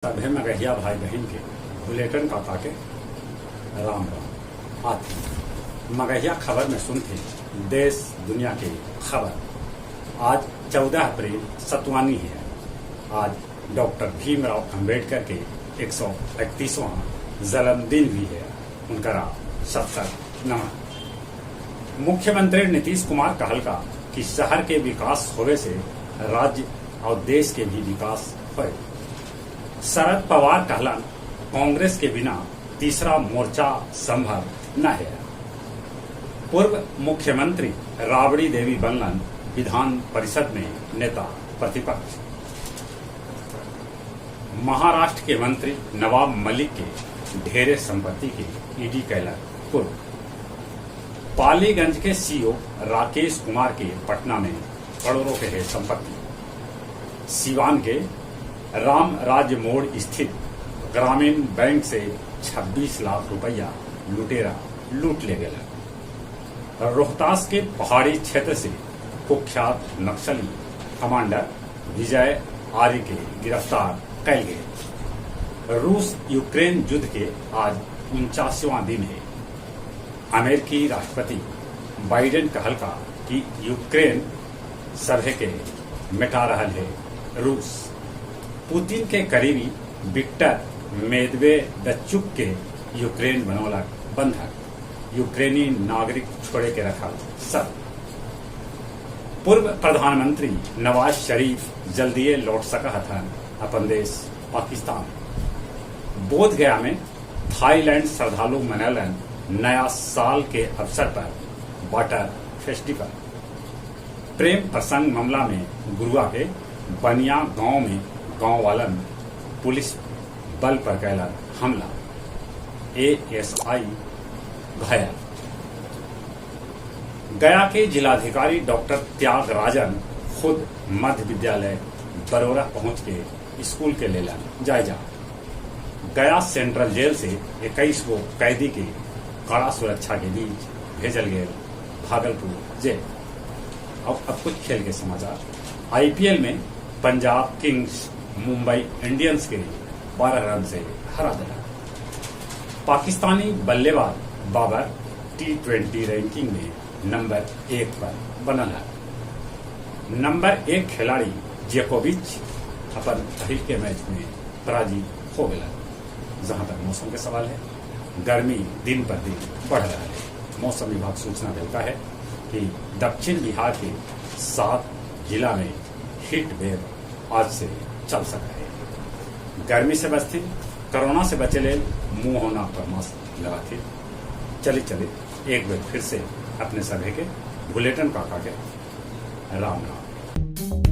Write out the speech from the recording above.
सभे मगहिया भाई बहिन के बुलेटन काका के राम राम। आथी मगहिया खबर में सुनथी देश दुनिया के खबर। आज 14 अप्रैल सतवानी है। आज डॉक्टर भीमराव अंबेडकर के 131वां जन्मदिन भी है। उनका शत नमन। मुख्यमंत्री नीतीश कुमार कहलका कि शहर के विकास होवे से राज्य और देश के भी विकास होए। शरद पवार कहलन कांग्रेस के बिना तीसरा मोर्चा संभव न है। पूर्व मुख्यमंत्री राबड़ी देवी बनलन विधान परिषद में नेता प्रतिपक्ष। महाराष्ट्र के मंत्री नवाब मलिक के ढेरे संपत्ति के ईडी कैलक कुर्क। पालीगंज के सीओ राकेश कुमार के पटना में करोड़ों के है संपत्ति। सिवान के राम राज्य मोड़ स्थित ग्रामीण बैंक से 26 लाख रुपया लुटेरा लूट ले गया। रोहतास के पहाड़ी क्षेत्र से कुख्यात नक्सली कमांडर विजय आर्य के गिरफ्तार कैल गए। रूस यूक्रेन युद्ध के आज 49वां दिन है। अमेरिकी राष्ट्रपति बाइडेन कहलका कि यूक्रेन सभे के मिटा रहा है रूस। पुतिन के करीबी विक्टर मेदवेदचुक के यूक्रेन बनौलक बंधक। यूक्रेनी नागरिक छोड़े के रखा सब। पूर्व प्रधानमंत्री नवाज शरीफ जल्दिए लौट सका था अपन देश पाकिस्तान। बोध गया में थाईलैंड श्रद्धालु मनैलन नया साल के अवसर पर वाटर फेस्टिवल। प्रेम प्रसंग मामला में गुरुआ के बनिया गांव में गांव वालन पुलिस बल पर कैला हमला, एएसआई घायल। गया के जिलाधिकारी डॉक्टर त्यागराजन खुद मध्य विद्यालय बरोरा पहुंच के स्कूल के लेलन जायजा। गया सेंट्रल जेल से 21 गो कैदी के कड़ा सुरक्षा के बीच भेजल गए भागलपुर जेल। अब कुछ खेल के समाचार। आईपीएल में पंजाब किंग्स मुंबई इंडियंस के 12 रन से हरा दिया। पाकिस्तानी बल्लेबाज बाबर टी20 रैंकिंग में नंबर 1 पर बनल है। नंबर 1 खिलाड़ी जोकोविच अपन पहिल के मैच में पराजित हो गया। जहां तक मौसम के सवाल है, गर्मी दिन पर दिन बढ़ रहा है। मौसम विभाग सूचना देता है कि दक्षिण बिहार के 7 जिला में हीट वेव आज से चल सका है। गर्मी से बचती, कोरोना से बचे ले मुंह और नाक पर मास्क लगाते। चले चले एक बार फिर से अपने सभी के बुलेटिन काका के राम राम।